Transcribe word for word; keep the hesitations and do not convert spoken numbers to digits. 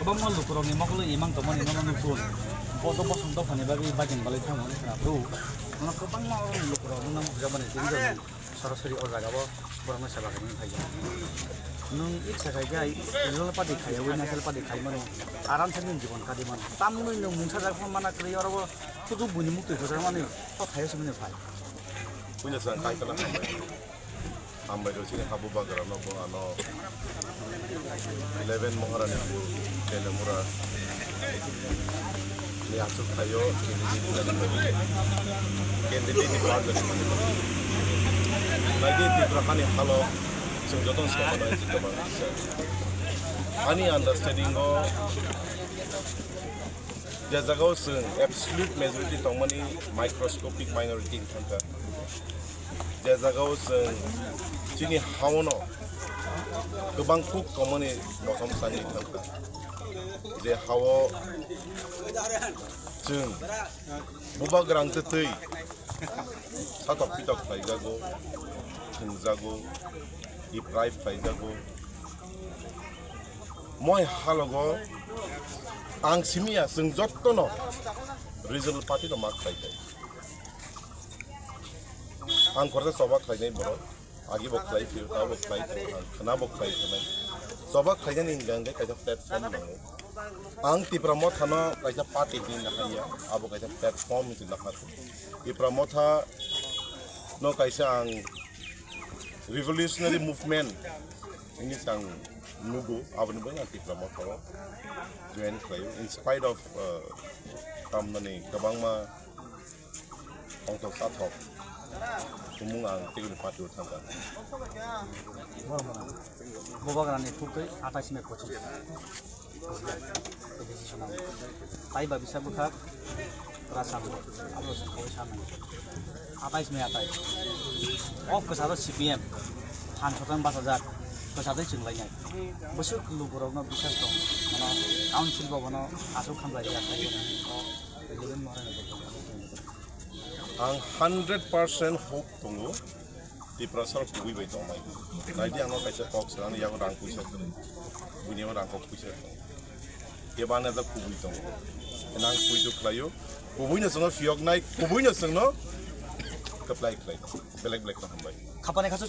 Kwbangma lukurokni mokolo imang tongmani nono nukun. Bodo bosong dophani bagwi bagin balai thangmani khna bro. Nono kwbangma oroni lukurok nono nukjakmani tini jora sorasori o jaga o borokno seba khaimani phaiya. Nwng iksa khai khai lal padi khaiyawi naisal padi khaimano aram sa nwng jibon kadi mano. Tamni nwng mungsa jak phano mana kwrwi oro bo sudu buini muktwi hojakmani kok khaio sumani phai. Puila chwng kai kana hambai. Hambai rw chini habu bagra no bo ano eleven Maharani pur Telemura ni aswk thaio candidate ni parliament. Naidi Tripura hani halo chwng joto swkang mano jitobang. Ani understanding o je jaga o chwng absolute majority tongmani microscopic minority wngkha. Je jaga o chwng chini haono kwbang kuk tongmani mosom sani thangkha. Je hao chwng bubagrang twi twi satok pitok khlaijago, thwngjago, deprive khlaijago. Moi halogo ang simiya chwng jottono regional party no ma khlai khlai. Ang korsa choba khlainai borok, agi bo khlai phio, ta bo khlai phio, ang khna bo khlai khlai. Choba khlainani hingka hingke kaisa platform nango. Ang Tipra Motha no kaisa party hinwi nahaiya, abo kaisa platform hinwi nahar. Tipra Motha no kaisa ang revolutionary movement hinwi ang nugo, aboni bagwi ang Tipra Motha o join khlaio. In spite of, uh, tamnani kwbangma Tongthok sathok. Tumung ang tei uni party o thangkha. Bubagrani thuktwi atais May pochis. Taiba bisa bwkha Rajsabha abo se koi sanai. Atais May atais. O kwcharo C P M han sotang bachajak kwchatwi chwnglainai. Bwswk lukurokno bisas tong. Mano council bo bono aswk khamlai ya. Ang hundred percent hope tongo, Tiprasa rok kubui bai tongmai. Naidi ano kaisa kok swnamni yago rang puisa tongo, buini yago rang kok puisa tongo. Kebana jak kubui tongo. Nang puitu khlaio, kubui no chwngno phiyoknai, kubui no chwngno khlai khlai. Belek belek no hambai. Khapani khasu